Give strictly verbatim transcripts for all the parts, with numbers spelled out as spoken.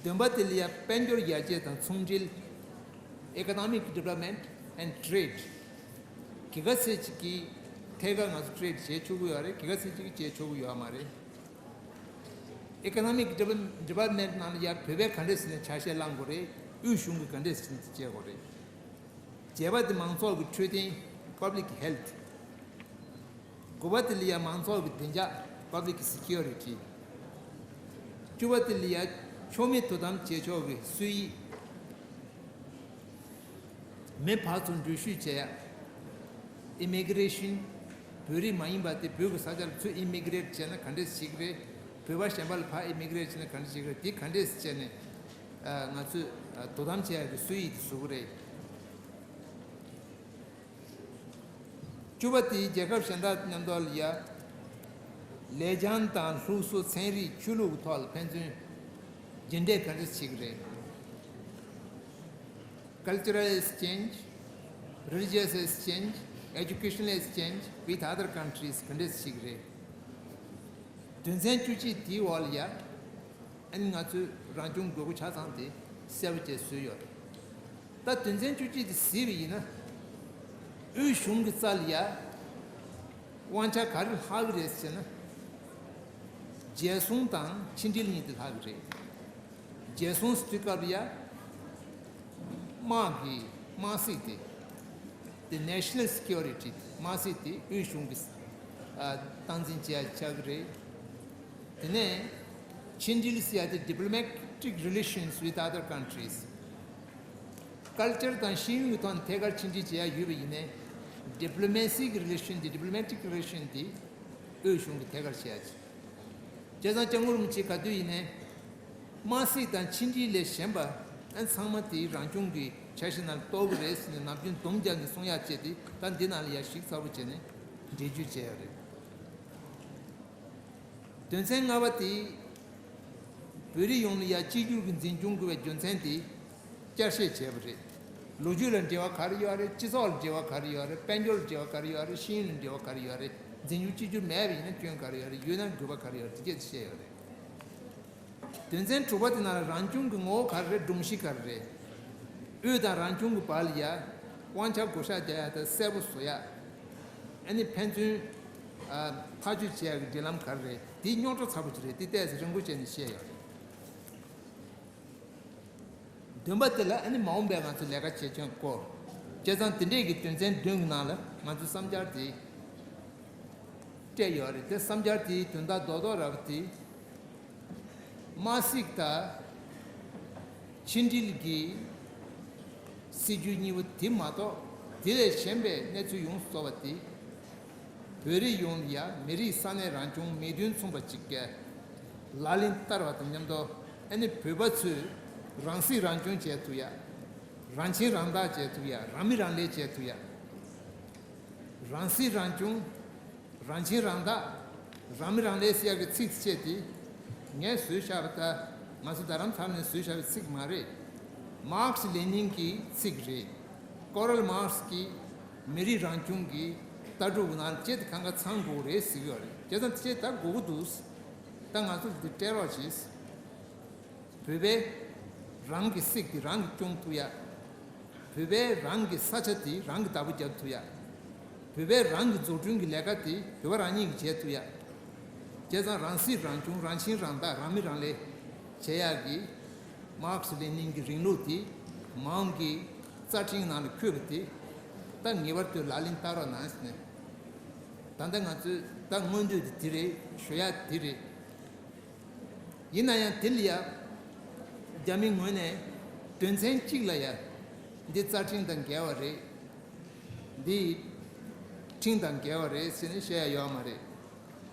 བདུན་པ་དེ་ལ་ཡ་དཔལ་འབྱོར་ཡར་རྒྱས་དང་ཚོང་འབྲེལ། Economic Development and Trade། ག་ག་ཚད་ཅིག་གི་ཐད་ཀར་ང་ཚོ་ཊེ་རེ་ཌི་བྱེད་ཆོག་གི་ཡོད་རེད། ག་ག་ཚད་ཅིག་གིས་བྱེད་ཆོག་གི་ཡོད་མ་རེད། Economic Development ནང་ལ་ཡ་བོད་པས་ག་འདྲས་ཟེར་ནས་ཆ་ཤས་བླང་དགོས་རེད། དབུས་གཞུང་གིས་ག་འདྲས་ཟེར་ནས་བྱེད་དགོས་རེད། བརྒྱད་པ་དེ་མང་ཚོགས་ཀྱི་འཕྲོད་བསྟེན། Public Health། དགུ་པ་དེ་ལ་ཡ་མང་ཚོགས་ཀྱི་བདེ་འཇགས། Public Security། བཅུ་པ་དེ་ལ་ཡ་ཕྱོགས་མི་དོ་དམ་བྱེད་ཕྱོགས་ཀྱི་སྲོལ་ཡིག། མི་ཕར་ཚུར་འགྲུལ་བཞུད་བྱེད་ཡ། Immigration། བོད་རིགས་མ་ཡིན་པ་དེ་བོད་ཀྱི་ས་ཆར་ཚུར་ཨི་མི་གྷི་རེ་ཊི་བྱས་ན་ག་འདྲས་བྱེད་ཀྱི་རེད། བོད་པ་གཞན་པ་ལ་ཕར་ཨི་མི་གྷི་རེ་ཊི་བྱས་ན་ག་འདྲས་བྱེད་ཀྱི་རེད། དེ་ག་འདྲས་བྱས་ནས་ང་ཚོས་དོ་དམ་བྱེད་ཡ་གི་སྲོལ་ཡིག་དེ་བཟོ་གི་རེད། བཅུ་པ་དེ་རྒྱལ་ཁབ་གཞན་དག་མཉམ་དུ་ལ་ཡ། ལེགས་བྱང་དང་ལུགས་སྲོལ། ཚན་རིག། ཆོས་ལུགས་ཀྱི་ཐོག་ལ་ཕན་ཚུན་རྒྱུན་འབྲེལ་ག་འདྲས་བྱེད་ཀྱི་རེད། Cultural exchange, religious exchange, educational exchange with other countries ག་འདྲས་བྱེད་ཀྱི་རེད། དོན་ཚན་བཅུ་གཅིག་དེའི་འོག་ལ་ཡ། ཨ་ནི་ང་ཚོས་རང་སྐྱོང་དགོས་མཁོ་ཆ་ཚང་དེ་གསལ་པོ་བྱས་བཟོས་ཡོད་རེད། ད་དོན་ཚན་བཅུ་གཅིག་དེ་གཟིགས་པ་ཡིན་ན། དབུས་གཞུང་གི་རྩ་ལ་ཡ། དབང་ཆ་ག་རེ་ལྷག་གི་རེད་ཟེར་ན། རྒྱལ་སྲུང་དང་ཕྱི་འབྲེལ་གཉིས་དེ་ལྷག་གི་རེད། རྒྱལ་སྲུང་ཟེར་དུས་སྐབས་ལ་ཡ། དམག་གི་དམག་སྲིད་དེ། དེ་National Security དམག་སྲིད་དེ་དབུས་གཞུང་གིས་ཨ་སྟངས་འཛིན་བྱེད་ཡ་ཆགས་ཀྱི་རེད། དེ་ནས་ཕྱི་འབྲེལ་ཟེར་ཡ་དེ་diplomatic relations with other countries། Culture དང་ཤེས་ཡོན་གྱི་ཐོག་ནས་ཐད་ཀར་ཕྱི་འབྲེལ་བྱེད་ཡ་ཡོད་པ་ཡིན་ནའི། Diplomacy གི་relation དེ། Diplomatic relation དེ་དབུས་གཞུང་གིས་ཐད་ཀར་བྱེད་ཡ་ཆགས། བྱས་ཙང་སྐྱབས་མགོན་རིན་པོ་ཆེ་ག་དུས་ཡིན་ནའི། དམག་སྲིད་དང་ཕྱི་འབྲེལ་ལས་གཞན་པ་ཨ་ཚང་མ་དེ་རང་སྐྱོང་གི་འཆར་གཞི་ནང་གཏོགས་ཀྱི་རེད་ཟེར་ནས་ནམ་རྒྱུན་སྡོམ་རྒྱག་ནས་གསུང་ཡག་བྱས་ཏེ། ད་འདི་ནང་ལ་ཡ་ཞིབ་ཚགས་པོ་བྱས་ནས་འགྲེལ་བརྗོད་བྱས་ཡོད་རེད། དོན་ཚན་ལྔ་པ་དེ། བོད་རིགས་ཡོངས་ལ་ཡ་གཅིག་གྱུར་གྱི་འཛིན་སྐྱོང་དགོས་པའི་རྒྱུ་མཚན་དེ་བསྐྱར་བཤད་བྱས་པ་རེད། ལོ་རྒྱུས་ལ་འབྲེལ་བ་ག་རེ་ཡོད་རེད། སྤྱི་ཚོགས་ལ་འབྲེལ་བ་ག་རེ་ཡོད་རེད། དཔལ་འབྱོར་ལ་འབྲེལ་བ་ག་རེ་ཡོད་རེད། ཤེས་ཡོན་ལ་འབྲེལ་བ་ག་རེ་ཡོད་རེད། འཛིན་སྐྱོང་གཅིག་གྱུར་མེད་པ་ཡིན་ན་སྐྱོན་ག་རེ་ཡོད་རེད། ཡོད་ན་དགོས་པ་ག་རེ་ཡོད་རེད། དེ་སྐད་དུ་བཤད་ཡོད་རེད། དོན་ཚན་དྲུག་པ་དེ་ནང་ལ་རང་སྐྱོང་གི་ངོ་བོ་ག་རེ་རེད། སྒྲོམ་གཞི་ག་རེ་རེད། དབུས་དང་རང་སྐྱོང་གི་བར་ལ་ཡ། དབང་ཆ་བགོ་བཤའ་རྒྱག་ཡ་དང་གསལ་པོ་བཟོ་ཡ། ཨ་ནི་ཕན་ཚུན་ཨ་ཐག་གཅོད་བྱེད་ཡ་གི་འབྲེལ་ལམ་ག་རེ་རེད། དེ་རྙོག་དྲ་ཚ་པོ་ཅིག་རེད། དེ་ཏོག་ཙམ་རིང་པོ་བྱས་ནས་བཤད་ཡོད་རེད། བདུན་པ་དེ་ལ་ཨ་ནི་མ་འོངས་པའི་ང་ཚོ་ལས་ཀ་བྱེད་སྟངས་སྐོར། བྱས་ཙང་དེ་འདྲས་ཀྱི་དོན་ཚན་བདུན་གྱི་ནང་ལ་ང་ཚོས་བསམ་འཆར་དེ་སྤྲད་ཡོད་རེད། དེ་བསམ་འཆར་དེའི་དོན་དག་རྡོག་རྡོག་ར་བ་དེ། དམག་སྲིད་དང་ཕྱི་འབྲེལ་གྱི་སྲིད་ཇུས་གཉིས་པོ་དེ་མ་གཏོགས། དེ་ལས་གཞན་པའི་གནས་ཚུལ་ཡོངས་སུ་རྫོགས་པ་དེ། བོད་རིགས་ཡོངས་ལ་ཡ་མི་རིགས་ས་གནས་རང་སྐྱོང་མིང་དོན་མཚུངས་པ་ཅིག་གི་ལག་ལེན་བསྟར་བ་དང་མཉམ་དུ། ཨ་ནི་བོད་པ་ཚོས་རང་སྲིད་རང་སྐྱོང་བྱེད་ཐུབ་ཡ། རང་ཁྱིམ་རང་བདག་བྱེད་ཐུབ་ཡ། རང་མི་རང་ལས་བྱེད་ཐུབ་ཡ། རང་སྲིད་རང་སྐྱོང་། རང་ཁྱིམ་རང་བདག། རང་མི་རང་ལས་ཟེར་ཡག་གི་ཚིག་བཅད་དེ། ངས་བཟོས་བཞག་པ་ད། ང་ཚོ་རྡ་རམ་ས་ལ་ནས་བཟོས་བཞག་པའི་ཚིག་མ་རེད། མཱར་ཁེ་སི་ལེ་ནིན་གྱི་ཚིག་རེད། ཀོ་རལ་མཱར་ཁེ་སི་གི་མི་རིགས་རང་སྐྱོང་གི་ལྟ་གྲུབ་ནང་བཅད་དེ་གང་ག་ཚང་དགོས་རེད་ཟེར་གྱི་ཡོད་རེད། བྱས་ཙང་དེ་ད་དགོས་ཀྱི་འདུག་ད་ང་ཚོ་འདི་སྤྲད་རོགས་བྱེད། བོད་པས་རང་གི་སྲིད་དེ་རང་གིས་སྐྱོང་ཐུབ་ཡ། བོད་པས་རང་གི་ས་ཆ་དེ་རང་གིས་བདག་པོ་རྒྱབ་ཐུབ་ཡ། བོད་པས་རང་གི་འཛུགས་སྐྲུན་གྱི་ལས་ཀ་དེ་བོད་པ་རང་ཉིད་ཀྱིས་བྱེད་ཐུབ་ཡ། བྱས་ཙང་རང་སྲིད་རང་སྐྱོང་། རང་ཁྱིམ་རང་བདག། རང་མི་རང་ལས་བྱེད་ཡག་གི་མཱར་ཁེ་སི་ལེ་ནིན་གྱི་རིང་ལུགས་དེ་མའོ་གི་རྩ་ཁྲིམས་ནང་ལ་འཁོད་པ་དེ། ད་ངེས་པར་དུ་ལག་ལེན་བསྟར་རོགས་གནང་ཟེར་ནས། ད་ལྟ་ང་ཚོས་ད་མངོན་འདོད་དེ་དེ་རེད། ཞུ་ཡག་དེ་རེད། ཡིན་ན་ཡང་དེ་ལ་ཡ། རྒྱ་མིའི་ངོས་ནས་དོན་ཚན་གཅིག་ལ་ཡ། འདི་རྩ་ཁྲིམས་དང་འགལ་བ་རེད། འདི་ཁྲིམས་དང་འགལ་བ་རེད་ཟེར་ནས་བཤད་ཡ་ཡོད་མ་རེད།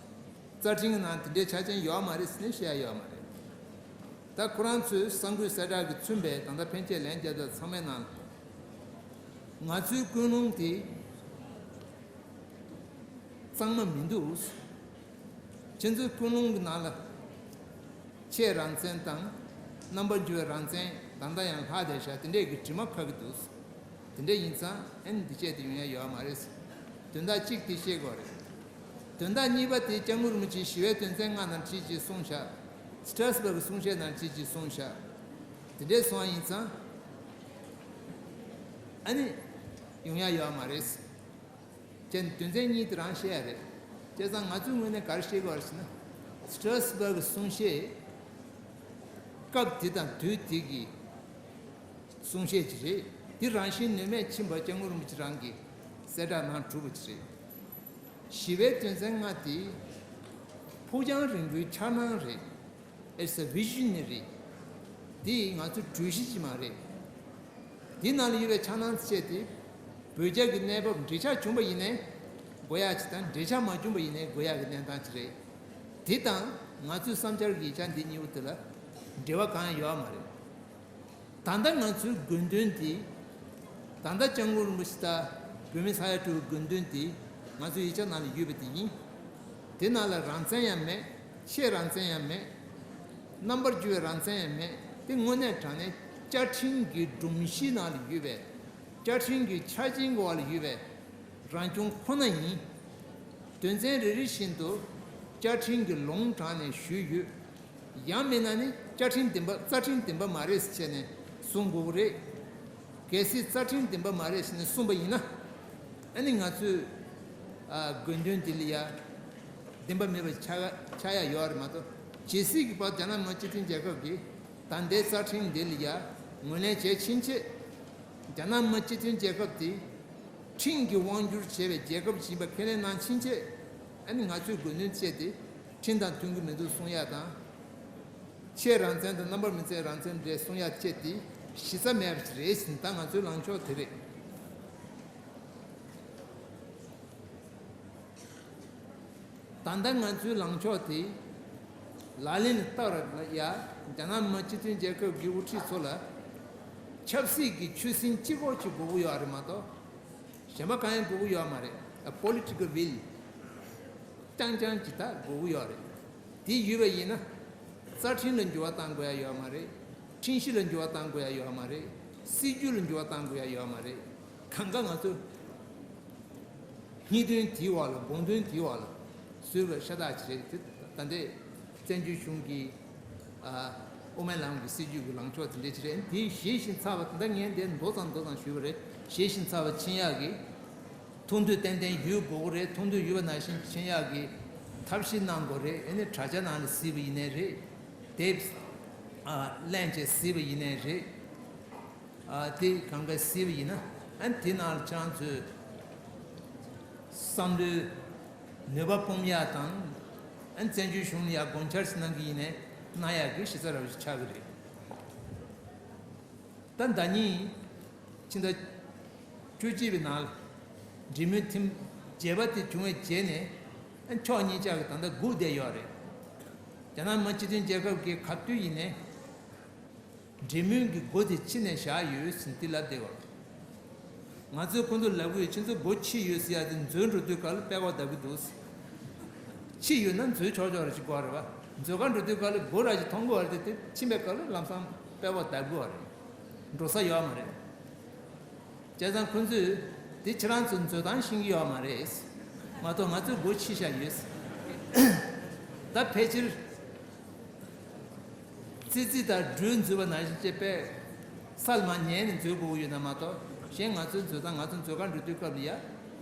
རྩ་ཁྲིམས་ཀྱི་ནང་དེ་འདྲའི་ཆ་རྐྱེན་ཡོད་མ་རེད་ཟེར་ནས་བཤད་ཡ་ཡོད་མ་རེད། ད་ཁོ་རང་ཚོའི་གསར་འགོད་གསལ་བསྒྲགས་ཀྱི་མཚོན་པའི་ད་ལྟ་ཕན་ཆད་ལན་བརྒྱབ་པ་ཚང་མའི་ནང་ལ། ང་ཚོའི་ཀུན་སློང་དེ་གཙང་མ་མི་འདུག། ཁྱེད་ཚོའི་ཀུན་སློང་གི་ནང་ལ་ཆེས་རང་བཙན་དང་རྣམ་པ་འགྱུར་བའི་རང་བཙན་ད་ལྟ་ཡང་ལྷག་བསྡད་བཞག། དེ་འདྲས་ཀྱི་དྲི་མ་ཁ་གི་འདུག། དེ་འདྲས་ཡིན་ཙང་ཨེ་ནི་འདི་བྱས་ཏེ་ཡོང་ཡ་ཡོད་མ་རེད། དོན་དག་གཅིག་དེ་ཤེས་དགོས་རེད། དོན་དག་གཉིས་པ་དེ་སྐྱབས་མགོན་རིན་པོ་ཆེའི་ཞི་བའི་དོན་ཚན་ལྔ་ནང་བྲིས་ཅིག་གསུངས་བཞག། སི་ཏྲ་སི་བྷག་གི་གསུང་བཤད་ནང་བྲིས་ཅིག་གསུངས་བཞག། དེ་འདྲས་སོང་བ་ཡིན་ཙང་། ཨ་ནི། ཡོང་ཡ་ཡོད་མ་རེད། ཅན་དོན་ཚན་གཉིས་དེ་རང་བཤད་ཡ་རེད། བྱས་ཙང་ང་ཚོའི་ངོས་ནས་ག་རེ་བཤད་དགོས་རེད་ཟེར་ན། སི་ཏྲ་སི་བྷག་གི་གསུང་བཤད། སྐབས་དེ་དང་དུས་དེ་གི་གསུང་བཤད་ཅིག་རེད། དེ་རང་བཞིན་ནུས་མེད་ཕྱིན་པ་སྐྱབས་མགོན་རིན་པོ་ཆེ་རང་གིས་གསལ་བསྒྲགས་གནང་གྲུབ་པ་ཅིག་རེད། བཞི་པའི་དོན་ཚན་ལྔ་དེ། ཕུགས་རྒྱང་རིང་པོའི་འཆར་སྣང་རེད། It's a visionary. འདི་ང་ཚོའི་གྲོས་གཞི་ཅིག་མ་རེད། འདི་ནང་ལ་ཡོད་པའི་འཆར་སྣང་ཚད་དེ། བོད་རྒྱ་གི་གནས་བབ་འབྲེལ་ཆགས་བྱུང་པ་ཡིན་ནའི་དགོས་ཡག་ཅིག་དང་འབྲེལ་ཆགས་མ་བྱུང་པ་ཡིན་ནའི་དགོས་ཡག་གི་གནས་སྟངས་ཅིག་རེད། དེ་དང་ང་ཚོའི་བསམ་འཆར་གྱི་ཡིག་ཆ་འདི་གཉིས་པོ་དེ་ལ་འབྲེལ་བ་གང་ཡང་ཡོད་མ་རེད། ད་ལྟ་ང་ཚོའི་དགོས་འདུན་དེ། ད་ལྟ་སྐྱབས་མགོན་རིན་པོ་ཆེ་དང་བོད་མི་ས་ཡ་དྲུག་གི་དགོས་འདུན་དེ་ང་ཚོའི་ཡིག་ཆ་ནང་ལ་ཡོད་པ་དེ་ཡིན། དེ་ནང་ལ་རང་བཙན་ཡང་མེད། ཆེས་རང་བཙན་ཡང་མེད། རྣམ་པར་འགྱུར་བའི་རང་བཙན་ཡང་མེད། དེ་དངོས་གནས་དྲང་གནས་བཅའ་ཁྲིམས་ཀྱི་སྒྲོམ་གཞིའི་ནང་ལ་ཡོད་པའི། བཅའ་ཁྲིམས་ཀྱི་ཆ་རྐྱེན་གྱི་འོག་ལ་ཡོད་པའི་རང་སྐྱོང་ཁོ་ན་ཡིན། དོན་ཚན་རེ་རེ་བཞིན་དུ་བཅའ་ཁྲིམས་ཀྱི་ལུང་དྲངས་ནས་ཞུས་ཡོད། ཡང་མིན་ན་ནི་བཅའ་ཁྲིམས་བདེན་པ་རྩ་ཁྲིམས་བདེན་པ་མ་རེད་ཟེར་བྱས་ནས་གསུང་དགོས་ཀྱི་རེད། གལ་སྲིད་རྩ་ཁྲིམས་བདེན་པ་མ་རེད་ཟེར་ནས་གསུངས་པ་ཡིན་ན། ཨ་ནི་ང་ཚོས་ཨ་དགོས་འདུན་དེ་ལ་ཡ་བདེན་པ་མེད་པ་ཆགས་ཆགས་ཡ་ཡོད་རེད་མ་གཏོགས། ཇི་སྲིད་ཀྱི་བར་རྒྱ་ནག་མི་སྤྱི་མཐུན་རྒྱལ་ཁབ་ཀྱིས་ད་ལྟའི་རྩ་ཁྲིམས་འདི་ལ་ཡ་ངོས་ལེན་བྱེད་ཕྱིན་ཆད། རྒྱ་ནག་མི་སྤྱི་མཐུན་རྒྱལ་ཁབ་དེ་ཁྲིམས་ཀྱིས་དབང་བསྒྱུར་བྱས་པའི་རྒྱལ་ཁབ་ཅིག་ཡིན་པ་ཁས་ལེན་གནང་ཕྱིན་ཆད། ཨ་ནི་ང་ཚོས་དགོས་འདུན་བཅས་ཏེ་ཁྲིམས་དང་མཐུན་གྱི་མི་འདུག་གསུང་ཡ་དང་། ཆེས་རང་བཙན་དང་རྣམ་པར་མི་འཚེ་རང་བཙན་འདྲ་གསུང་ཡ་བཅས་ཏེ་གཞི་རྩ་མེད་པ་ཞིག་རེད་ཟེར་ནས་ད་ང་ཚོའི་ལངས་ཕྱོགས་དེ་རེད། ད་ལྟ་ང་ཚོའི་ལངས་ཕྱོགས་དེ་ལག་ལེན་ལ་བསྟར་བ་ལ་ཡ་རྒྱ་ནག་མི་སྤྱི་མཐུན་རྒྱལ་ཁབ་ཀྱི་དབུ་ཁྲིད་ཚོ་ལ་ཆབ་སྲིད་ཀྱི་ཆོད་སེམས་གཅིག་པོ་ཅིག་དགོས་ཀྱི་ཡོད་རེད་མ་གཏོགས། གཞན་པ་གང་ཡང་དགོས་ཀྱི་ཡོད་མ་རེད། ཨ་political will རྐྱང་རྐྱང་ཅིག་ད་དགོས་ཀྱི་ཡོད་རེད། དེ་ཡོད་པ་ཡིན་ན། རྩ་ཁྲིམས་ལ་འགྱུར་བ་གཏང་དགོས་ཡ་ཡོད་མ་རེད། ཁྲིམས་གཞི་ལ་འགྱུར་བ་གཏང་དགོས་ཡ་ཡོད་མ་རེད། སྲིད་ཇུས་ལ་འགྱུར་བ་གཏང་དགོས་ཡ་ཡོད་མ་རེད། གང་ག་ང་ཚོ་སྙིང་དོན་དེའི་འོག་ལ་དགོངས་དོན་དེའི་འོག་ལ་བཟོས་པ་ཤ་སྟག་ཅིག་རེད། དེ་ད་ལྟའི་བཙན་བྱོལ་གཞུང་གི་ཨ་དབུ་མའི་ལམ་གྱི་སྲིད་ཇུས་ཀྱི་ལངས་ཕྱོགས་དེ་འདྲ་ཅིག་རེད། དེ་ཞི་ཞིང་ཚགས་པ། ད་ལྟ་ངས་འདིར་མདོ་ཙམ་མདོ་ཙམ་ཞུས་པ་རེད། ཞི་ཞིང་ཚགས་པ་ཕྱིན་ཡག་གི་ཐུགས་འདོད་ཏན་ཏན་ཡོད་དགོས་ཀྱི་རེད། ཐུགས་འདོད་ཡོད་པ་ནང་བཞིན་ཕྱིན་ཡག་གི་ཐབས་ཤེས་གནང་དགོས་རེད། ཨ་ནི་དྲ་རྒྱ་ནང་ལ་གཟིགས་པ་ཡིན་ནའི་རེད། དེབ་ཨ་ལེན་བྱས་གཟིགས་པ་ཡིན་ནའི་རེད། ཨ་དེ་གང་ག་གཟིགས་པ་ཡིན་ན། ཨ་ནི་དེ་ནང་ལ་ཁྱེད་རང་ཚོས་བསམ་བློའི་ནུས་པ་སྤུངས་ཡག་དང་། ཨ་ནི་བཙན་བྱོལ་གཞུང་ལ་ཡག་དགོངས་འཆར་ཞིག་གནང་གི་ཡིན་ནའི་གནང་ཡག་གི་གཞི་རྩ་འདྲ་བོ་ཞིག་ཆགས་ཀྱི་རེད། ད་ཟླ་ཉིན་ཕྱི་ཟླ་བཅུ་གཅིག་པའི་ནང་ལ་འབྲེལ་མོལ་ཐེངས་བརྒྱད་པ་དེ་བྱུང་བའི་རྗེས་ནས། ཨ་ཕྱོགས་གཉིས་ཆ་གི་ད་ལྟ་སྒུག་བསྡད་ཡོད་རེད། རྒྱ་ནག་མི་སྤྱི་མཐུན་རྒྱལ་ཁབ་ཀྱིས་ག་དུས་ཡིན་ནའི་འབྲེལ་མོལ་གྱི་སྒོ་དེ་ཕྱེ་ནས་བཞག་ཡོད་ཟེར་ནས་དེ་ལབ་བསྡད་ཡོད་རེད། ང་ཚོས་ཁོང་ཚོར་ལབ་ཀྱི་ཡོད། ཁྱེད་ཚོ་སྒོ་ཕྱེ་ཡོད་ཟེར་ཡ་དེ་འཛུལ་འགྲོ་དུས་སྐབས་ལ་པད་ཀོག་བརྡབ་ཀྱི་འདུག་ཕྱེ་ཡོད་ན་འཛུལ་ཆོག་ཆོག་རེད་ཅེས་གོ་རེད་བ། འཛུལ་ག་འགྲོ་དུས་སྐབས་ལ་སྒོ་ར་ཅིག་མཐོང་གི་ཡོད་རེད་དེ། དེ་ཕྱིན་པའི་སྐབས་ལ་ལམ་སང་པད་ཀོག་བརྡབ་ཀྱི་ཡོད་རེད། འགྲོ་ས་ཡོད་མ་རེད། བྱས་ཙང་ཁོང་ཚོས་དེ་ཁྱེད་རང་ཚོ་འཛུལ་སྟངས་ཤེས་ཀྱི་ཡོད་མ་རེད། མ་གཏོགས་ང་ཚོས་སྒོ་ཕྱེ་བཞག་ཡོད། ད་ཕལ་ཆེར་ཙི་ཙི་དང་སྦྲུལ་འཛུལ་བ་ནང་བཞིན་བྱས་པས་ས་ལ་མར་ཉལ་ནས་འཛུལ་དགོས་ཀྱི་ཡོད་ན་མ་གཏོགས། གཞན་ང་ཚོའི་འཛུལ་སྟངས། ང་ཚོ་འཛུལ་ག་འགྲོ་དུས་སྐབས་ལ་ཡ་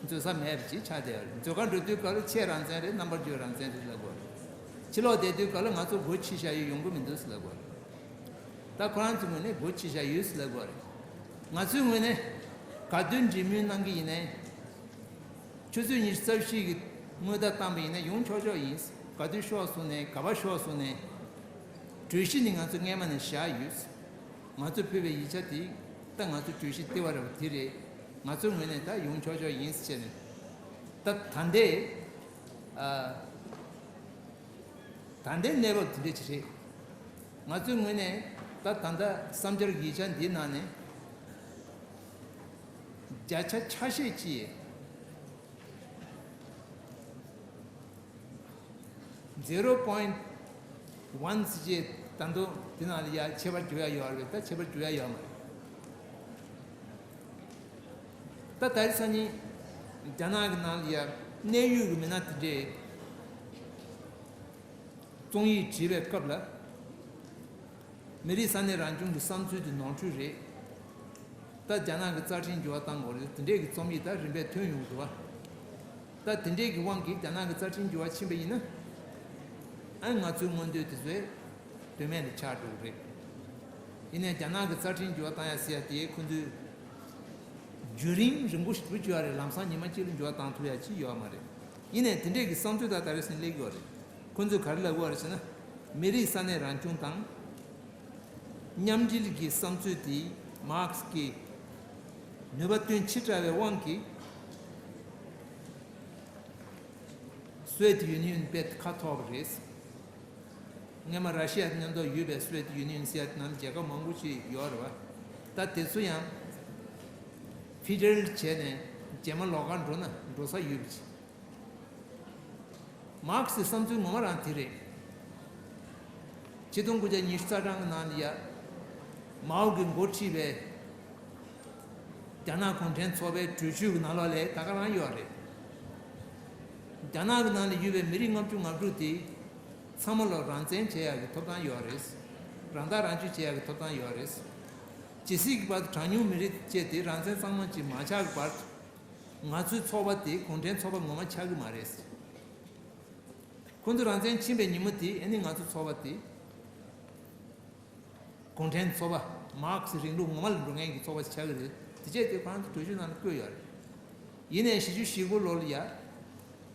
འཛུལ་ས་མེད་པ་ཅིག་ཆགས་བསྡད་ཡོད་རེད། འཛུལ་ག་འགྲོ་དུས་སྐབས་ལ་ཆེས་རང་བཙན་རེད། རྣམ་པར་འགྱུར་རང་བཙན་རེད་ལབ་དགོས་རེད། ཕྱིར་ལོག་བསྡད་དུས་སྐབས་ལ་ང་ཚོ་སྒོ་ཕྱེ་བཞག་ཡོད། ཡོང་གི་མི་འདུག་ཟེར་ལབ་དགོས་རེད། ད་ཁོ་རང་ཚོའི་ངོས་ནས་སྒོ་ཕྱེ་བཞག་ཡོད་ཟེར་ལབ་དགོས་རེད། ང་ཚོའི་ངོས་ནས་ག་དུས་འབྲེལ་མོལ་གནང་གི་ཡིན་ནའི། ཆུ་ཚོད་ཉི་ཤུ་རྩ་བཞི་གི་སྔོན་བརྡ་བཏང་པ་ཡིན་ན་ཡོང་ཆོག་ཆོག་ཡིན། ག་དུས་ཤོག་གསུངས་ནའི། ག་པར་ཤོག་གསུངས་ནའི། གྲོས་གཞི་ནི་ང་ཚོ་སྔས་མ་ནས་བཞག་ཡོད། ང་ཚོ་ཕུལ་བའི་ཡིག་ཆ་དེ་ད་ང་ཚོ་གྲོས་གཞི་ལྟེ་བ་ར་བ་དེ་རེད། ང་ཚོའི་ངོས་ནས་ད་ཡོང་ཆོག་ཆོག་ཡིན་ཟེར་བྱས་ནས། ད་ད་ལྟའི་ཨ། ད་ལྟའི་གནས་བབ་དེ་འདྲ་ཅིག་རེད། ང་ཚོའི་ངོས་ནས་ད་ད་ལྟ་བསམ་འཆར་ཡིག་ཆ་འདིའི་ནང་ནས་བརྒྱ་ཆ་ཆ་ཤས་ཀྱིས་zero point one ཟེར་བྱས་ད་དུང་དེ་ནང་ལ་ཡ་ཁྱད་པར་འགྱུར་ཡ་ཡོད་རེད། ད་ཁྱད་པར་འགྱུར་ཡ་ཡོད་མ་རེད། ད་ད་རེས་སང་ཉིན་རྒྱ་ནག་གི་ནང་ལ་ཡ་གནད་ཡོད་ཀྱི་མི་སྣ་དེ་འདྲས་རྩོམ་ཡིག་བྲིས་པའི་སྐབས་ལ། མི་རིགས་ས་གནས་རང་སྐྱོང་གི་བསམ་ཚུལ་དེ་ནོར་འཁྲུལ་རེད། ད་རྒྱ་ནག་གི་རྩ་ཁྲིམས་འགྱུར་བ་བཏང་དགོས་རེད། དེ་འདྲས་ཀྱི་རྩོམ་ཡིག་ད་རིམ་པས་ཐོན་ཡོང་གི་འདུག་བ། ད་དེ་འདྲས་ཀྱི་དབང་གིས་རྒྱ་ནག་གི་རྩ་ཁྲིམས་འགྱུར་བ་ཕྱིན་པ་ཡིན་ན། ཨ་ང་ཚོའི་མངོན་འདོད་དེ་ཚོས་དོན་མེད་ལ་ཆགས་འགྲོ་གི་རེད། ཡིན་ནའི་རྒྱ་ནག་གི་རྩ་ཁྲིམས་འགྱུར་བ་བཏང་ཡ་ཟེར་ཡ་དེ་ཁོ་ཚོས་བརྒྱུད་རིམ་རིང་པོ་ཞིག་བརྒྱུད་ཡ་རེད། ལམ་སང་ཉི་མ་གཅིག་ལ་འགྱུར་བ་བཏང་ཐུབ་ཡ་ཅིག་ཡོད་མ་རེད། ཡིན་ནའི་དེ་འདྲས་ཀྱི་བསམ་ཚུལ་ད་ད་རེས་ཟིན་སླེབས་ཡོད་རེད། ཁོ་ཚོས་ག་རེ་ལབ་ཡོད་རེད་ཟེར་ན། མི་རིགས་ས་གནས་རང་སྐྱོང་དང་། མཉམ་འབྲེལ་གྱི་བསམ་ཚུལ་དེ་མཱར་ཁེ་སི་ཀྱིས་ནུས་པ་བཏོན་ཕྱི་དྲགས་པའི་དབང་གིས་སོ་ཝེད་ཡུ་ནི་ཡོན་དཔེ་ཁ་ཐོར་བ་རེད། སྔོན་མ་ར་ཤི་ཡ་དང་མཉམ་དུ་ཡོད་པའི་སོ་ཝེད་ཡུ་ནི་ཡོན་ཟེར་ཡ་དེ་ནང་རྒྱལ་ཁབ་མང་པོ་ཞིག་ཡོད་རེད་བ། ད་དེ་ཚོ་ཡང་ཕི་ཌེ་རལ་བྱས་ནས་རྗེས་མ་ལོགས་ཀར་འགྲོ་ན་འགྲོ་ས་ཡོད་པ་ཅིག་མཱར་ཁེ་སི་བསམ་ཚུལ་ངོ་མ་རང་དེ་རེད། ཆིག་སྟོང་དགུ་བརྒྱ་ཉི་ཤུ་རྩ་གྲངས་ཀྱི་ནང་ལ་ཡ། མའོ་གིས་འགོ་ཁྲིད་པའི་རྒྱ་ནག་གུང་ཁྲན་ཚོགས་པའི་གྲོས་ཆོད་ཀྱི་ནང་ལོགས་ལ་ད་ག་རང་ཡོད་རེད། རྒྱ་ནག་གི་ནང་ལ་ཡོད་པའི་མི་རིགས་ལྔ་བཅུ་ང་དྲུག་དེ་ཚང་མ་ལ་རང་བཙན་བྱེད་ཡག་གི་ཐོབ་ཐང་ཡོད་རེད། རང་ཐག་རང་གཅོད་བྱེད་ཡག་གི་ཐོབ་ཐང་ཡོད་རེད། ཇི་སྲིད་ཀྱི་བར་དུ་གྲངས་ཉུང་མི་རིགས་བཅས་དེ་རང་བཙན་གཙང་མ་ཅིག་མ་ཆགས་ཀྱི་བར་དུ། ང་ཚོའི་ཚོགས་པ་དེ་གུང་ཁྲན་ཚོགས་པ་ངོ་མ་ཆགས་ཀྱི་མ་རེད། ཁོང་ཚོ་རང་བཙན་ཕྱིན་པའི་ཉིན་མོ་དེ་ཨ་ནི་ང་ཚོའི་ཚོགས་པ་དེ་གུང་ཁྲན་ཚོགས་པ་མཱར་ཁེ་སི་རིང་ལུགས་ངོ་མ་ལ་འགྲོ་མཁན་གྱི་ཚོགས་པ་ཆགས་ཀྱི་རེད། དེ་རྗེས་དེ་ཁོ་རང་ཚོ་གྲོས་ཆོད་ནང་ལ་བཀོད་ཡོད་རེད། ཡིན་ནའི་བཞི་བཅུ་ཞེ་དགུ་ལོ་ལ་ཡ།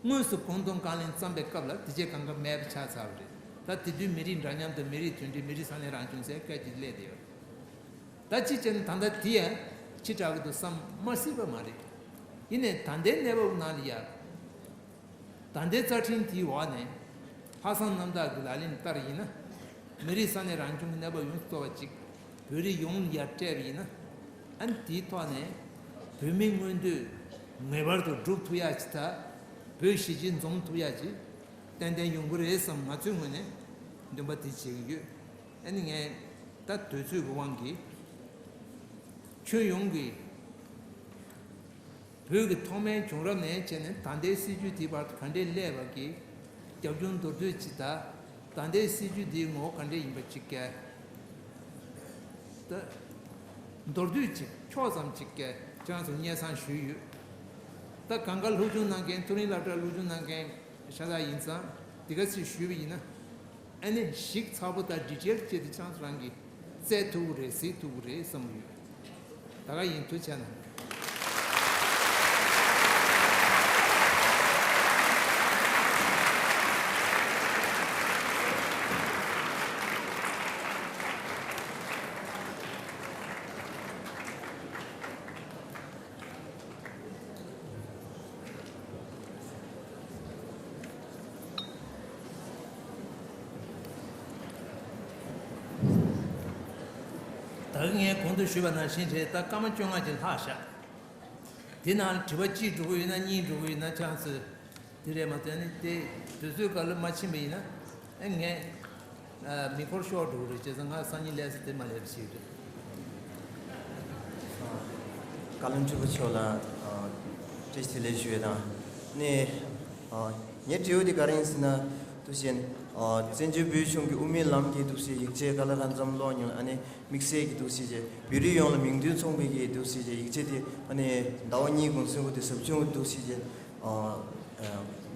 དངོས་སུ་གུང་ཐང་བཀའ་བློན་བརྩམས་པའི་སྐབས་ལ་དེ་རྗེས་གང་ག་མེད་པ་ཆགས་ཚར་བ་རེད། ད་དེ་དུས་མི་རིགས་འདྲ་མཉམ་དང་མི་རིགས་མཐུན་སྒྲིལ། མི་རིགས་ས་གནས་རང་སྐྱོང་ཟེར་སྐད་ཅིག་སླེབས་བསྡད་ཡོད་རེད། ད་ཅི་བྱས་ན་ད་ལྟ་དེ་ཡང་ཕྱི་དྲགས་ཀྱི་འདུག་བསམ་མ་སྲིད་པ་མ་རེད། ཡིན་ནའི་ད་ལྟའི་གནས་བབ་ནང་ལ་ཡ། ད་ལྟའི་རྩ་ཁྲིམས་དེའི་འོག་ནས་ལྷག་བསམ་རྣམ་དག་གི་ལག་ལེན་ལྟར་ཡིན་ན། མི་རིགས་ས་གནས་རང་སྐྱོང་གི་གནས་བབ་ཡོངས་སུ་རྫོགས་པ་ཅིག་བོད་རིགས་ཡོངས་ལ་ཡར་སྤྲད་པ་ཡིན་ན། ཨ་ནི་དེའི་ཐོག་ནས་བོད་མིའི་མངོན་འདོད་ངེས་པར་དུ་སྒྲུབ་ཐུབ་ཡག་ཅིག་དང་། བོད་གཞིས་བྱེས་འཛོམས་ཐུབ་ཡག་ཅིག་ཏན་ཏན་ཡོང་གི་རེད་བསམ། ང་ཚོའི་ངོས་ནས་འདུན་པ་དེ་བྱེད་ཀྱི་ཡོད། ཨ་ནི་ངས་ད་དུས་ཚོད་ཀྱི་དབང་གིས་ཁྱོན་ཡོངས་ཀྱི་བོད་ཀྱི་ཐོག་མའི་བྱུང་རབས་ནས་བྱས་ནས་ད་ལྟའི་སྲིད་བྱུས་དེའི་བར་དུ་ག་འདྲས་སླེབས་པ་གི་རྒྱབ་ལྗོངས་མདོར་བསྡུས་ཅིག་དང་། ད་ལྟའི་སྲིད་བྱུས་འདིའི་ངོ་བོ་ག་འདྲས་ཡིན་པ་ཅིག་གི་ད་མདོར་བསྡུས་ཅིག་ཕྱོགས་ཙམ་ཅིག་གི་ཁྱེད་རང་ཚོར་སྙན་སེང་ཞུས་ཡོད། ད་གང་ག་སློབ་སྦྱོང་གནང་མཁན། མཐོ་རིམ་སློབ་གྲྭར་སློབ་སྦྱོང་གནང་མཁན་ཤ་སྟག་ཡིན་ཙང་། འདི་ག་ཚོད་ཞུས་པ་ཡིན་ན། ཨ་ནི་ཞིབ་ཚགས་པོ་དང་ཌི་ཊེལ་བྱས་ཏེ་ཁྱེད་རང་ཚོ་རང་གིས་བཙལ་ཐུབ་ཀྱི་རེད། གཟིགས་ཐུབ་ཀྱི་རེད་བསམ་གྱི་ཡོད། ད་ག་ཡིན། ཐུགས་རྗེ་གནང་། ད་གིན་ངས་གོང་དུ་ཞུས་པ་ནང་བཞིན་རེད། ད་སྐར་མ་བཅོ་ལྔ་ཅིག་ལྷག་བཞག་དེ་ནང་དྲི་བ་གཅིག་འགྲོ་གི་ཡོད་ན་གཉིས་འགྲོ་གི་ཡོད་ན། ཆང་སོས་དེ་རེད་མ་གཏོགས་ནི་དེ་དུས་ཚོད་སྐབས་ལ་མ་ཕྱིན་པ་ཡིན་ན། ཨེ་ངས་ཨ་མིག་འཁོར་ཤོར་འགྲོ་གི་རེད། བྱས་ཙང་ང་སང་ཉིན་སླེབས་ས་དེ་མ་སླེབས་ཞིག་རེད། བཀའ་བློན་ཁྲི་པ་མཆོག་ལ་ཨ་བཀྲ་ཤིས་བདེ་ལེགས་ཞུ་ཡས་དང་། ནི་ཨ་ངའི་དྲི་བ་དེ་ག་རེ་ཡིན་ཟེར་ན། འདུག་སེ་ཨ་བཙན་བྱོལ་བོད་གཞུང་གི་དབུ་མའི་ལམ་གྱི་འདུག་སེ་ཡིག་ཆ་ག་ལེར་མཚམས་ཀློག་མྱོང་། ཨ་ནི་དམིགས་བསལ་གྱི་འདུག་སེ་བྱས་བོད་རིགས་ཡོངས་ལ་མིང་དོན་མཚུངས་པའི་གི་འདུག་སེ་བྱས་ཡིག་ཆ་དེ་ཨ་ནི་ཟླ་བ་གཉིས་གུང་སེང་གི་དེ་ཟབ་སྦྱོང་གི་འདུག་སེ་བྱས་ཨ་ཨ་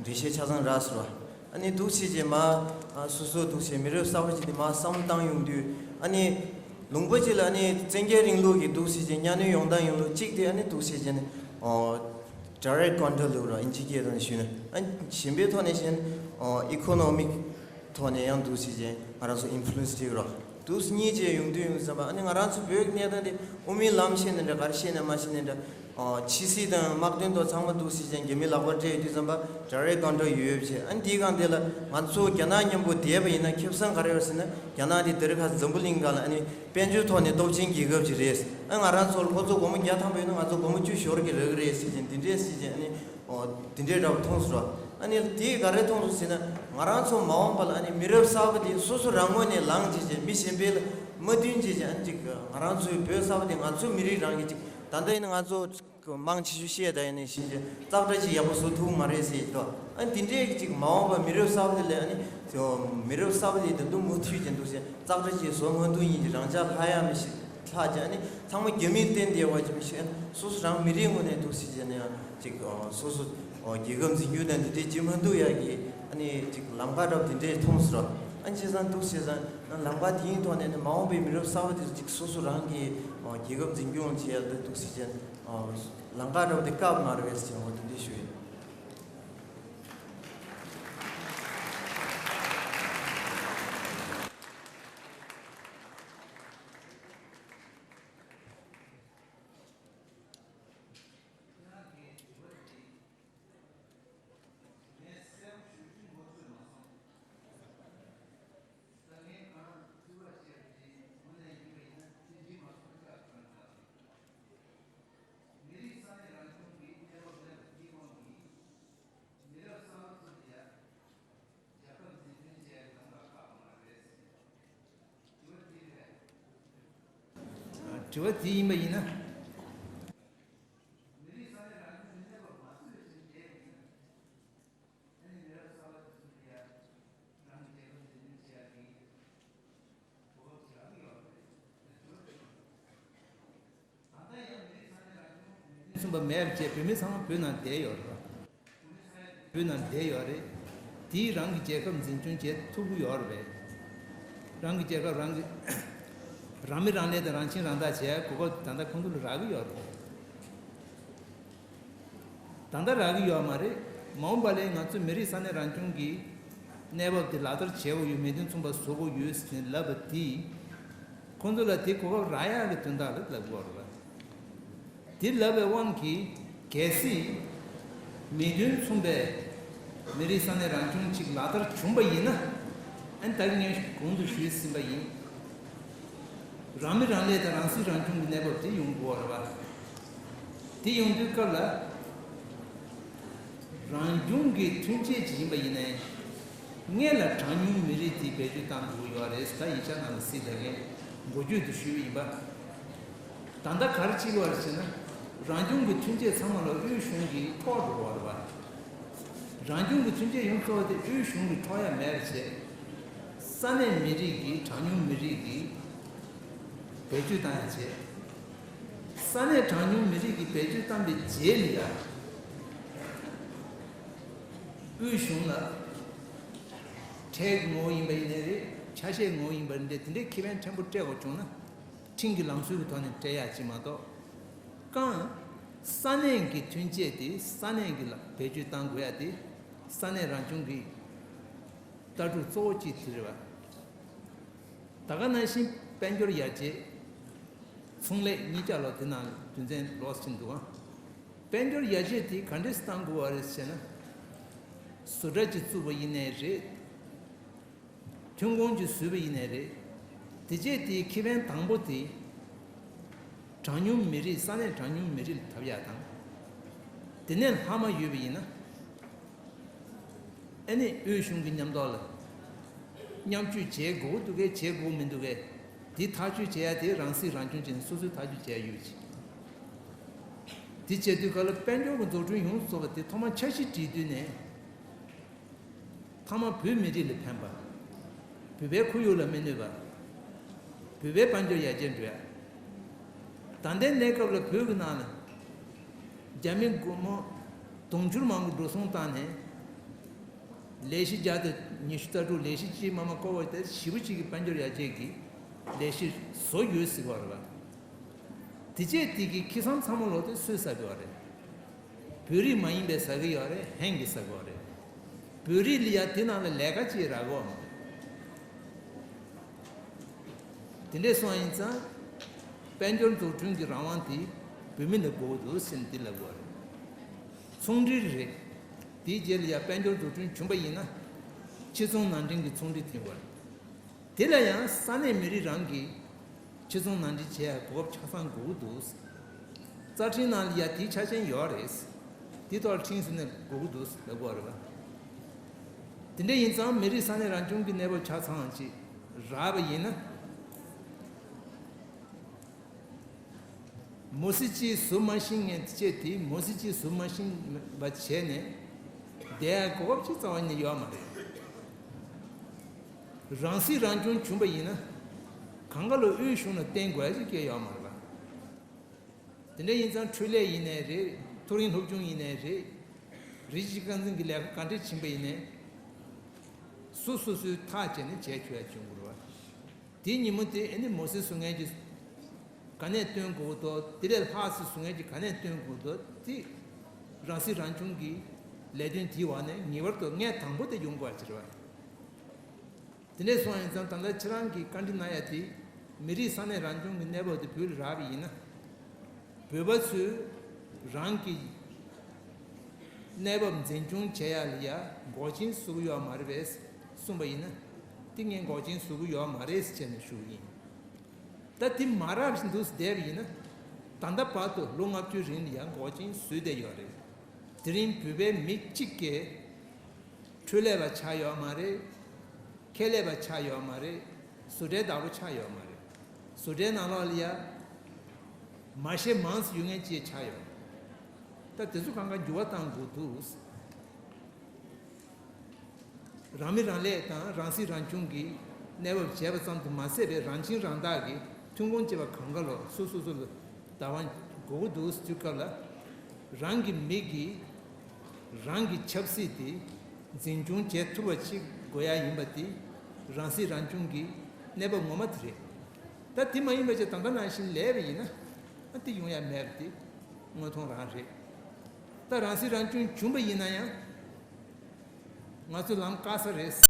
འགྲེལ་བཤད་ཆ་ཚང་རག་སོང་། ཨ་ནི་འདུག་སེ་བྱས་མ་ཨ་སོ་སོ་འདུག་སེ་མི་རབས་གསར་པ་ཅིག་དེ་མ་བསམ་བློ་བཏང་ཡོང་དུས། ཨ་ནི་ལུང་པ་ཅིག་ལ་ཨ་ནི་བཙན་རྒྱལ་རིང་ལུགས་ཀྱི་འདུག་སེ་བྱས་གཉའ་གནོན་ཡོང་སྟངས་ཡོང་ལུགས་གཅིག་དེ། ཨ་ནི་འདུག་སེ་བྱས་ནས་ཨ་ཌའི་རེག་ཀོན་ཊེག་ལབ་ར། ཨིན་ཇི་སྐད་ཐོག་ནས་ཞུས་ན། ཨ་ནི་གཞན་པའི་ཐོག་ནས་བཤད་ན་ཨ་ཨི་ཀོ་ནོ་མིག་ཐོག་ནས་ཡང་འདུག་སེ་བྱས་ང་རང་ཚོ་ཨིན་ཕུ་ལུ་ཨེན་སི་བྱེད་ཀྱི་ར། འདུག་སེ་གཉིས་བྱས་ཡོང་དུས་ཡོང་དུས་ཙམ་པ། ཨ་ནི་ང་རང་ཚོ་བོད་ཀྱི་གནས་སྟངས་དེ་དབུ་མའི་ལམ་བཤད་ནའི་འདྲ། ག་རེ་བཤད་ནའི་མ་བཤད་ནའི་འདྲ། ཨ་ཕྱི་སྲིད་དང་དམག་དོན་ཐོག་ཚང་མ་འདུག་སེ་བྱས་རྒྱ་མིའི་ལག་པར་སྤྲད་ཡོད་དུས་ཙམ་པ་ཌའི་རེག་ཀོན་ཊེག་ཡོད་ཡོད་བྱས། ཨ་ནི་དེའི་སྒང་དེ་ལ་ང་ཚོ་རྒྱ་ནག་མཉམ་པོ་བསྡད་པ་ཡིན་ན་ཁེ་བཟང་ག་རེ་ཡོད་ཟེར་ན། རྒྱ་ནག་དེ་དེ་རིང་ཁ་འཛམ་བུ་གླིང་སྒང་ལ་ཨ་ནི་དཔལ་འབྱོར་ཐོག་ནས་སྟོབས་ཆེན་རྒྱལ་ཁབ་ཅིག་རེད། ཨ་ང་རང་ཚོ་ལ་ཁོ་ཚོ་སྒོར་མོ་བརྒྱ་ཐམ་པ་ཡོད་ན་ང་ཚོ་སྒོར་མོ་བཅུ་ཤོར་གྱི་རེད་གི་རེད་ཟེར་བྱས་འདི་འདྲས་ཟེར་བྱས། ཨ་ནི་ཨོ་དེ་འདྲས་འདྲ་པོ་མཐོང་སོང་ར། ཨ་ནི་དེ་ག་རེ་མཐོང་སོང་ཟེར་ན། ང་རང་ཚོ་མ་འོངས་པ་ལ་ཨ་ནི་མི་རབས་གསར་པ་དེ་སོ་སོ་རང་ངོས་ནས་ལངས་བྱས་བྱས་མི་གཞན་པའི་ལ་མ་བསྟུན་བྱས་བྱས། ཨ་ནི་ཅིག་ང་རང་ཚོའི་བོད་གསར་པ་དེ་ང་ཚོའི་མི་རིགས་རང་གི་ཅིག་ད་ལྟ་ཡིན་ན་ང་ཚོ་ མང་ཆེ་ཤོས་བཤད་ད་ཡིན་ནི་ཤེས་ཀྱི་ཙག་སྒྲ་ཅིག་ཡག་པོ་བཟོ་ཐུབ་མ་རེད་ཟེར་གྱི་འདུག་ཨ་ནི་དེ་འདྲའི་ཅིག་མ་འོངས་པ་མི་རབས་གསར་པ་དེ་ལ་ཨ་ནི་ཚོ་མི་རབས་གསར་པ་དེ་ད་དུང་མུ་མཐུད་ཀྱི་འདུག་ཟེར། ཙག་སྒྲ་ཅིག་བཟོ་མ་ཐུབ་ཡིན་གྱི་རང་ཅག་ལྷག་ཡ་མི་ཤེས་ལྷག་ཀྱི་ཨ་ནི་ཚང་མ་རྒྱ་མིར་བརྟེན་བསྡད་པ་ཅིག་མི་ཤེས། སོ་སོ་རང་མི་རིགས་ངོས་ནས་འདུག་ཟེར་བྱས་ནས་ཡང་ཅིག་སོ་སོ་རྒྱལ་ཁབ་འཛིན་སྐྱོང་དང་དེ་འདྲའི་བྱེད་མ་ཐུབ་ཡ་གི་ཨ་ནི་ཅིག་ལམ་ཁ་འདྲ་པོ་དེ་འདྲའི་མཐོང་སོང་ར། ཨ་ནི་བྱས་ཙང་འདུག་ཟེར་ཙང་ལམ་ཁ་དེའི་ཐོག་ནས་ནི་མ་འོངས་པའི་མི་རབས་གསར་པ་དེ་ཚོ་ཅིག་སོ་སོ་རང་གི་རྒྱལ་ཁབ་འཛིན་སྐྱོང་བྱེད་ཡ་ལ་འདུག་ཟེར་བྱས་ལམ་ཁ་འདྲ་པོ་དེ་བཀག་མ་རེད་པས་ཟེར་འོ་དེ་འདྲའི་ཞུ་ཡིན། དྲི་བ་དེ་ཡིན་པ་ཡིན་ན། གསུངས་པ་མེད་པ་བྱས་བོད་མི་ཚང་མ་བོད་ནང་བསྡད་ཡོད་རེད་པ། བོད་ནང་བསྡད་ཡོད་རེད། དེས་རང་གི་རྒྱལ་ཁབ་འཛིན་སྐྱོང་བྱེད་ཐུབ་ཀྱི་ཡོད་རེད་པས། རང་གི་རྒྱལ་ཁབ་རང་གི་རང་མི་རང་ལས་དང་རང་ཁྱིམ་རང་བདག་བྱེད་གོ་སྐབས་ད་ལྟ་ཁོང་ཚོ་ལ་རག་གི་ཡོད་རེད། ད་ལྟ་རག་གི་ཡོད་མ་རེད། མ་འོངས་པ་ལ་ང་ཚོ་མི་རིགས་ས་གནས་རང་སྐྱོང་གི་གནས་བབ་དེ་ལག་བསྟར་བྱེད་དགོས་ཡོད། མིག་མདུན་མཚུངས་པ་བཟོ་དགོས་ཡོད་ཟེར་ནས་ལབ་པ་དེས་ཁོང་ཚོ་ལ་དེ་གོ་སྐབས་རག་ཡག་གི་དོན་དག་ལ་ལབ་དགོས་རེད་པ། དེ་ལབ་པའི་དབང་གིས་གལ་སྲིད་མིག་མདུན་མཚུངས་པའི་མི་རིགས་ས་གནས་རང་སྐྱོང་ཅིག་ལག་བསྟར་བྱུང་པ་ཡིན་ན། ཨ་ནི་ད་གིན་ངས་གོང་དུ་ཞུས་ཟིན་པ་ཡིན། རང་མི་རང་ལས་དང་རང་སྲིད་རང་སྐྱོང་གི་གནས་བབ་དེ་ཡོང་དགོས་པ་རེད་པ། དེ་ཡོང་དུས་སྐབས་ལ་རང་སྐྱོང་གི་མཐུན་རྐྱེན་ཅིག་ཡིན་པ་ཡིན་ནའི། སྔོན་ལ་གྲངས་ཉུང་མི་རིགས་དེ་བེད་སྤྱོད་བཏང་དགོས་ཡོད་རེད། ད་ཡིག་ཆ་ནང་ལ་གཟིགས་ད་གིན་འགོ་བརྗོད་དུ་ཞུས་པ་ཡིན་པ། ད་ལྟ་ག་རེ་བྱེད་ཀྱི་ཡོད་རེད་ཟེར་ན། རང་སྐྱོང་གི་མཐུན་རྐྱེན་ཚང་མ་ལ་དབུས་གཞུང་གིས་འཕྲོག་འགྲོ་བ་རེད་པ། རང་སྐྱོང་གི་མཐུན་རྐྱེན་ཡོངས་རྫོགས་དེ་དབུས་གཞུང་གིས་འཕྲོག་ཡ་མེད་པ་བྱས། ས་གནས་མི་རིགས་ཀྱིས་གྲངས་ཉུང་མི་རིགས་ཀྱིས་བེད་སྤྱོད་བཏང་ཡ་བྱས། ས་གནས་གྲངས་ཉུང་མི་རིགས་ཀྱིས་བེད་སྤྱོད་བཏང་པའི་རྗེས་ལ་ཡ། དབུས་གཞུང་ལ་ཁྲལ་གྱི་ངོ་བོ་ཡིན་པ་ཡིན་ནའི་རེད། ཆ་ཤས་ངོ་བོ་ཡིན་པ་རེད། དེ་འདྲའི་ཁེ་ཕན་ཕྲན་བུ་སྤྲད་དགོས་བྱུང་ན། ཁྲིམས་ཀྱི་ལམ་སྲོལ་གྱི་ཐོག་ནས་སྤྲད་ཡག་ཅིག་མ་གཏོགས། རྐང་ས་གནས་ཀྱི་མཐུན་རྐྱེན་དེ་ས་གནས་ཀྱི་ལ་བེད་སྤྱོད་བཏང་དགོས་ཡ་དེ་ས་གནས་རང་སྐྱོང་གི་ལྟ་གྲུབ་གཙོ་བོ་གཅིག་དེ་རེད་པ། ད་ག་ནང་བཞིན་དཔལ་འབྱོར་ཡར་རྒྱས། ཚོང་ལས་གཉིས་ཀ་ལོ་དེ་ནང་དོན་ཚན་ལོགས་ཕྱིན་འདུག་ཨང་། དཔལ་འབྱོར་ཡར་རྒྱས་དེ་ག་འདྲས་བཏང་དགོས་པ་རེད་ཟེར་ན། བཟོ་གྲྭ་གཅིག་བཙུགས་པ་ཡིན་ནའི་རེད། ཐོན་ཁུངས་ཀྱི་བཟོས་པ་ཡིན་ནའི་རེད། དེ་རྗེས་དེའི་ཁེ་ཕན་དང་པོ་དེ། གྲངས་ཉུང་མི་རིགས་ས་གནས་གྲངས་ཉུང་མི་རིགས་ལ་ཐོབ་ཡག་དང་། དེ་ནས་ལྷག་མ་ཡོད་པ་ཡིན་ན། ཨ་ནི་དབུས་གཞུང་གི་མཉམ་ཐོག་ལ་མཉམ་སྤྱོད་བྱེད་དགོས་འདུག་གས་བྱེད་དགོས་མི་འདུག་གས། དེ་ཐག་གཅོད་བྱེད་ཡག་དེ་རང་སྲིད་རང་སྐྱོང་བྱས་ནས་སོ་སོས་ཐག་གཅོད་བྱེད་ཡག་ཡོད་ཅིག་དེ་བྱེད་དུས་ག་ལ་དཔལ་འབྱོར་གྱི་འཛུགས་སྐྲུན་ཡོངས་སུ་རྫོགས་པ་དེ་ཐོག་མར་འཆར་གཞི་བྲིས་དུས་ནས། ཐ་མ་བོད་མི་རིགས་ལ་ཕན་པ། བོད་པའི་ཁོར་ཡུག་ལ་མི་གནོད་པ། བོད་པའི་དཔལ་འབྱོར་ཡར་རྒྱས་འགྲོ་ཡ། ད་ལྟའི་གནས་སྐབས་ལ་བོད་ཀྱི་ནང་ལ་རྒྱ་མི་སྒོར་མོ་དུང་ཕྱུར་མང་པོ་འགྲོ་སོང་བཏང་ནས། ལས་གཞི་བརྒྱ་དང་ཉི་ཤུ་རྩ་དྲུག་ལས་གཞི་གཅིག་མ་མ་བསྐོར་བ་དེ་ཞེ་པོ་ཅིག་གི་དཔལ་འབྱོར་ཡར་རྒྱས་ཀྱི་ལས་གཞི་བཟོ་ཡོད་ཟེར་བ་རེད་པ། དེ་རྗེས་དེ་གི་ཁེ་བཟང་ཚང་མ་ལོག་དེ་སུས་ཟ་གི་ཡོད་རེད། བོད་རིགས་མ་ཡིན་པས་ཟ་གི་ཡོད་རེད། ཧན་གྱིས་ཟ་གི་ཡོད་རེད། བོད་རིགས་ལ་ཡ་དེ་ནང་ལ་ལས་ཀ་ཅིག་རག་གི་ཡོད་མ་རེད། དེ་འདྲས་སོང་ཡིན་ཙང་། དཔལ་འབྱོར་འཛུགས་སྐྲུན་གྱི་རང་དབང་དེ་བོད་མི་ལ་དགོས་ཀྱི་འདུག་ཟེར་ནས་དེ་ལབ་དགོས་རེད། ཚོང་འབྲེལ་རེད། དེའི་རྗེས་ལ་ཡང་དཔལ་འབྱོར་འཛུགས་སྐྲུན་བྱུང་པ་ཡིན་ན། ཕྱི་ཚོང་ནང་འདྲེན་གྱི་ཚོང་འབྲེལ་ཐོན་དགོས་རེད། དེ་ལ་ཡང་ས་གནས་མི་རིགས་རང་གིས་ཕྱི་ཚོང་ནང་འདྲེན་བྱེད་ཡག་གོ་སྐབས་ཆ་ཚང་དགོས་ཀྱི་འདུག་རྩ་ཁྲིམས་ནང་ལ་ཡང་དེའི་ཆ་རྐྱེན་ཡོད་རེད། དེ་ཐོག་ཁྲིམས་ཟིན་ནས་དགོས་ཀྱི་འདུག་ལབ་དགོས་རེད་པ། དེ་འདྲ་ཡིན་ཙང་མི་རིགས་ས་གནས་རང་སྐྱོང་གི་གནས་བབ་ཆ་ཚང་ཅིག་རག་པ་ཡིན་ན། མོ་སི་ཅིས་གཟུ་མ་ཤིང་ངན་ཅེས་དེ་མོ་སི་ཅིས་གཟུ་མ་ཤིང་བ་བྱས་ནས་བསྡད་ཡ་གོ་སྐབས་ཅིག་རྩ་བ་ནས་ཡོད་མ་རེད། རང་སྲིད་རང་སྐྱོང་བྱུང་པ་ཡིན་ན་གང་ག་ལ་དབུས་གཞུང་ལ་བརྟེན་དགོས་ཡ་ཅིག་སྐྱེ་ཡོད་མ་རེད་པ། དེ་འདྲ་ཡིན་ཙང་འཕྲུལ་ལས་ཡིན་ནའི་རེད། མཐོ་རིམ་སློབ་སྦྱོང་ཡིན་ནའི་རེད། རིགས་གཅིག་རྐང་འཛིན་གྱི་ལས་ཀ་ག་འདྲས་ཕྱིན་པ་ཡིན་ནའི་སོ་སོ་སོའི་ཐག་བཅད་ནས་བྱས་ཆོག་ཡ་བྱུང་དགོས་རེད་པ། དེའི་ཉིན་མོ་དེ་ཨ་ནི་མོ་སི་གཟུ་ངན་གྱིས་ག་ནས་སྟོན་དགོས་འདུག་དེ་ལས་ལྷག་ཙམ་གཟུ་ངན་གྱིས་ག་ནས་སྟོན་དགོས་འདུག་དེ་རང་སྲིད་རང་སྐྱོང་གི་ལས་དོན་དེའི་འོག་ནས་ངེས་པར་དུ་ངས་དང་པོ་དེ་ཡོང་དགོས་པ་ཅིག་རེད་པ། དེ་འདྲས་སོང་ཡིན་ཙང་ད་ལྟ་ཁྱེད་རང་གིས་བཀའ་འདྲི་གནང་ཡ་དེ་མི་རིགས་ས་གནས་རང་སྐྱོང་གི་གནས་བབ་དེ་བོད་ལ་རག་པ་ཡིན་ན། བོད་པ་ཚོས་རང་གི་གནས་བབ་འཛིན་སྐྱོང་བྱེད་ཡ་ལ་ཡ་འགོག་རྐྱེན་བཟོ་གི་ཡོད་མ་རེད་པས་གསུངས་པ་ཡིན་ན། དེ་ངས་འགོག་རྐྱེན་བཟོ་གི་ཡོད་མ་རེད་ཟེར་བྱས་ནས་ཞུ་གི་ཡིན། ད་དེ་མ་རག་བཞིན་དུ་བསྡད་པ་ཡིན་ན། ད་ལྟ་བར་དུ་ལོ་ལྔ་བཅུའི་རིང་ལ་ཡང་འགོག་རྐྱེན་བཟོས་བསྡད་ཡོད་རེད། དེ་རིང་བོད་པའི་མི་གཅིག་གིས་འཕྲུལ་ལས་པ་ཆགས་ཡོད་མ་རེད། ཁེ་ལས་པ་ཆགས་ཡོད་མ་རེད། བཟོ་གྲྭའི་བདག་པོ་ཆགས་ཡོད་མ་རེད། བཟོ་གྲྭའི་ནང་ལོགས་ལ་ཡ་མ་ཤེས་མང་ཙམ་ཡོད་མཁན་ཅིག་ཆགས་ཡོད། ད་དེ་ཚོ་གང་ག་འགྱུར་བ་གཏང་དགོས་འདུག་རང་མི་རང་ལས་དང་རང་སྲིད་རང་སྐྱོང་གི་གནས་བབ་བྱས་པ་ཙམ་དུ་མ་ཟད་པའི་རང་ཁྱིམ་རང་བདག་གི་ཐོན་ཁུངས་ཅེས་པ་གང་ག་ལོ་སོ་སོ་སོ་ལ་བདག་དབང་དགོས་ཀྱི་འདུག་དུས་སྐབས་ལ། རང་གི་མི་གིས་རང་གི་ཆབ་སྲིད་དེ་འཛིན་སྐྱོང་བྱེད་ཐུབ་པ་ཅིག་དགོས་ཡ་ཡིན་པ་དེ་རང་སྲིད་རང་སྐྱོང་གི་གནས་བབ་ངོ་མ་དེ་རེད། ད་དེ་མ་ཡིན་པ་ཅིག་ད་ལྟ་ནང་བཞིན་ལས་པ་ཡིན་ན་ཨ་དེ་ཡོང་ཡ་མེད་པ་དེ་དངོས་མཐོང་རང་རེད། ད་རང་སྲིད་རང་སྐྱོང་བྱུང་པ་ཡིན་ན་ཡང་། ང་ཚོ་ལམ་དཀའ་ས་རེད།